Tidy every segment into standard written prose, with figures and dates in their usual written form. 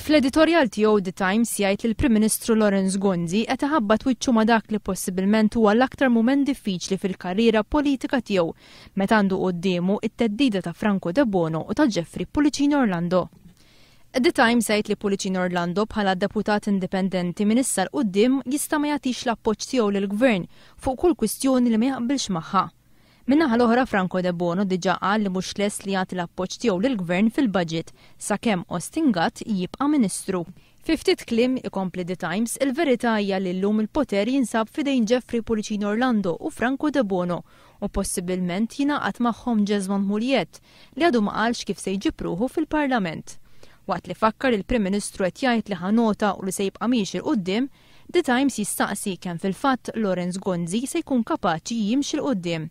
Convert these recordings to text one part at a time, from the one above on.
Fl-editorjal tiegħu The Times jgħid li l-Prim Ministru Lawrence Gonzi qed iħabbat wiċċu ma' dak li possibilment huwa l-aktar mument diffiċli fil-karriera politika tiegħu meta għandu quddiemu it-theddida ta' Franco Debono u ta' Jeffrey Pullicino Orlando. The Times jgħid li Pullicino Orlando bħala deputat indipendenti minn issa 'l quddiem jista' ma jagħtix l-appoġġ tiegħu lill-Gvern fuq kull kwistjoni li ma jaqbilx magħha. Min-naħa l-oħra Franco Debono diġà qal li mhux lest li jagħti l-appoġġ tiegħu lill-Gvern fil-budget sakemm Austin Gatt jibqa' Ministru. Fi ftit kliem, ikompli The Times, il-verità hija li llum il-poter jinsab f'idejn Jeffrey Pullicino Orlando u Franco Debono u possibilment jingħaqad magħhom Jesmond Mugliett li għadu ma qalx kif se jġib ruħu fil-Parlament. Waqt li fakkar li l-Prim Ministru qed jgħid li ħa nota u li se jibqa' miexi 'l quddiem, The Times jistaqsi kemm fil-fatt Lawrence Gonzi se jkun kapaċi jimxi 'l quddiem.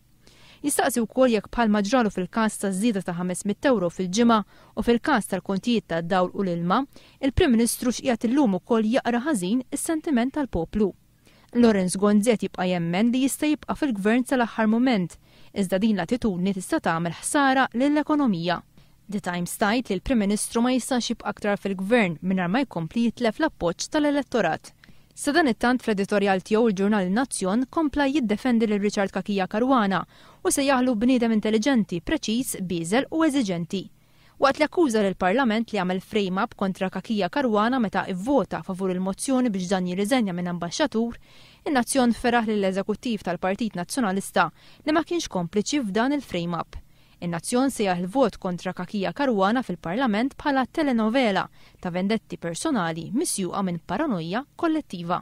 Jistaqsi wkoll jekk bħalma ġralu fil-każ taż-żieda ta' 500 ewro fil-ġimgħa u fil-każ tal-kontijiet tad-dawl u l-ilma, il-Prim Ministru x'qiegħed illum ukoll jaqra ħażin is-sentiment tal-poplu. Lawrence Gonzi qed jibqa' jemmen li jista' jibqa' fil-Gvern sal-aħħar mument, iżda din l-attitudni tista' tagħmel ħsara lill-ekonomija. The Times tgħid li l-Prim Ministru ma jistax jibqa' aktar fil-Gvern mingħajr ma jkompli jitlef l-appoġġ tal-elettorat. Sadanittant fl-editorjal tiegħu l-ġurnal In-Nazzjon kompla jiddefendi lil Richard Cachia Caruana u sejjaħlu bniedem intelliġenti, preċiż, bieżel u eżiġenti. Waqt li akkuża lill-Parlament li għamel frame-up kontra Cachia Caruana meta ivvota favur il-mozzjoni biex dan jirriżenja minn ambaxxatur, In-Nazzjon feraħ lill-Eżekuttiv tal-Partit Nazzjonalista li ma kienx kompliċi f'dan il-frame-up. In-Nazzjon sejjaħ il-vot kontra Cachia Caruana fil-Parlament bħala telenovela ta' vendetti personali misjuqa minn paranoja kollettiva.